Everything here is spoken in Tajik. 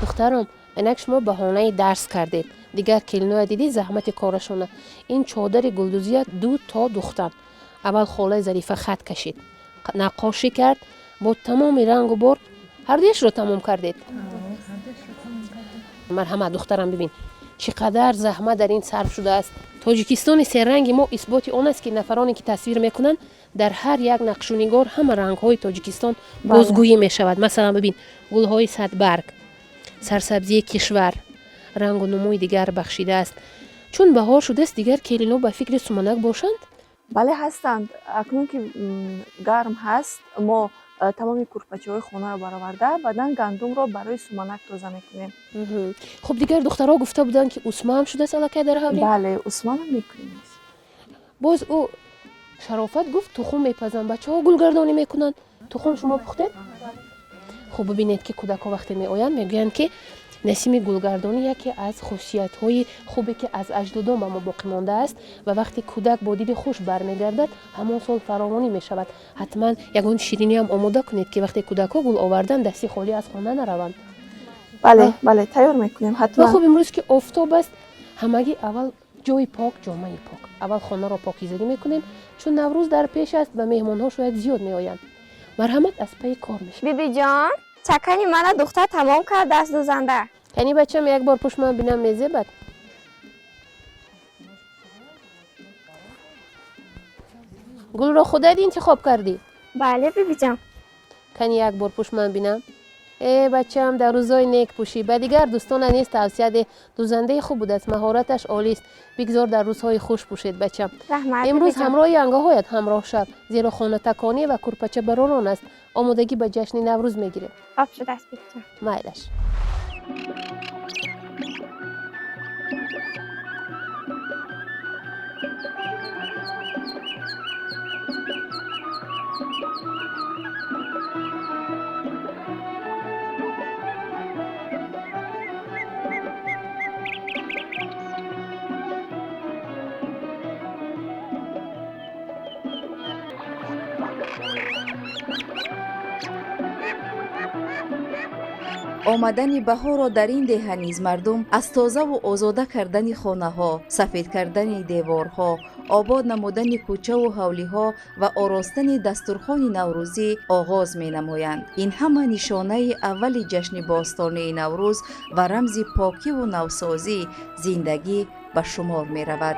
Духтарон, инак шумо баҳонаи дарс кардед. Дигар келиноя дидӣ заҳмати корашона. Ин чодари гулдӯзия ду то духтан. Аввал холаи Зарифа хат кашид, наққошӣ кард бо тамоми рангу бор. Ҳардуяшро тамом кардед. Марҳамат, духтарам, бибин, чӣ қадар заҳмат дар ин сарф шудааст. Тоҷикистони серранги мо исботи он аст, ки нафароне ки тасвир мекунанд, дар ҳар як нақшунигор ҳама рангҳои Тоҷикистон бозгӯӣ мешавад. Масалан, бибин, гулҳои садбарг сарсабзии кишвар рангу нумӯи дигар бахшидааст. Чун баҳор шудааст, дигар келино ба фикри суманак бошанд? Бале, ҳастанд. Акнун ки гарм ҳаст, мо тамоми курпачаҳои хонаро бароварда, баъдан гандумро барои суманак тоза мекунем. Хуб, дигар духтарҳо гуфта буданд, ки усмаам шудааст аллакай дар ҳавлӣ. Бале, усманам мекунем. Боз ӯ Шарофат гуфт, тухм мепазам, бачаҳо гулгардонӣ мекунанд. Тухм шумо пухтед? Хуб, бибинед, ки кӯдакҳо вақте меоянд, мегӯянд, ки насими гулгардонӣ яке аз хусусиятҳои хубе, ки аз аҷдодон ба мо боқӣ мондааст, ва вақте кӯдак бо дили хуш бармегардад, ҳамон сол фаровонӣ мешавад. Ҳатман ягон шириниам омода кунед, ки вақте кӯдакҳо гул овардан, дасти холӣ аз хона нараванд. Бале, бале, тайёр мекунем ҳатман. Хуб, имрӯз ки офтоб аст, ҳамагӣ аввал ҷои пок, ҷомаи пок, аввал хонаро покизагӣ мекунем, чун Наврӯз дар пеш аст ва меҳмонҳо шояд зиёд меоянд. Марҳамат, аз пайи кор мешавем. Бибиҷон, чакани мана духтар тамом кардааст дӯзанда. Кани, бачам, як бор пушт, ман бинам, мезебад. Гулро худат интихоб кардӣ? Бале, бибиҷон. Кани, як бор пушт, ман бинам. Э, бачам, дар рӯзои нек пӯшӣ. Ба дигар дӯстона низ тавсия деҳ. Дӯзандаи хуб будааст, маҳораташ олист. Бигзор дар рӯзҳои хуш пӯшед, бачам. Раҳмат. Имрӯз бибиҷон. Ҳамроҳи янгаҳоят ҳамроҳ шав, зеро хонатаконӣ ва курпачабаророн аст. Омодагӣ ба ҷашни Наврӯз мегирем. Хоб шудааст, бибиҷон. Майлаш. Омадани баҳорро дар ин деҳа низ мардум аз тозаву озода кардани хонаҳо, сафед кардани деворҳо, обод намудани кӯчаву ҳавлиҳо ва оростани дастурхони наврӯзӣ оғоз менамоянд. Ин ҳама нишонаи аввали ҷашни бостонии Наврӯз ва рамзи покиву навсозӣ, зиндагӣ ба шумор меравад.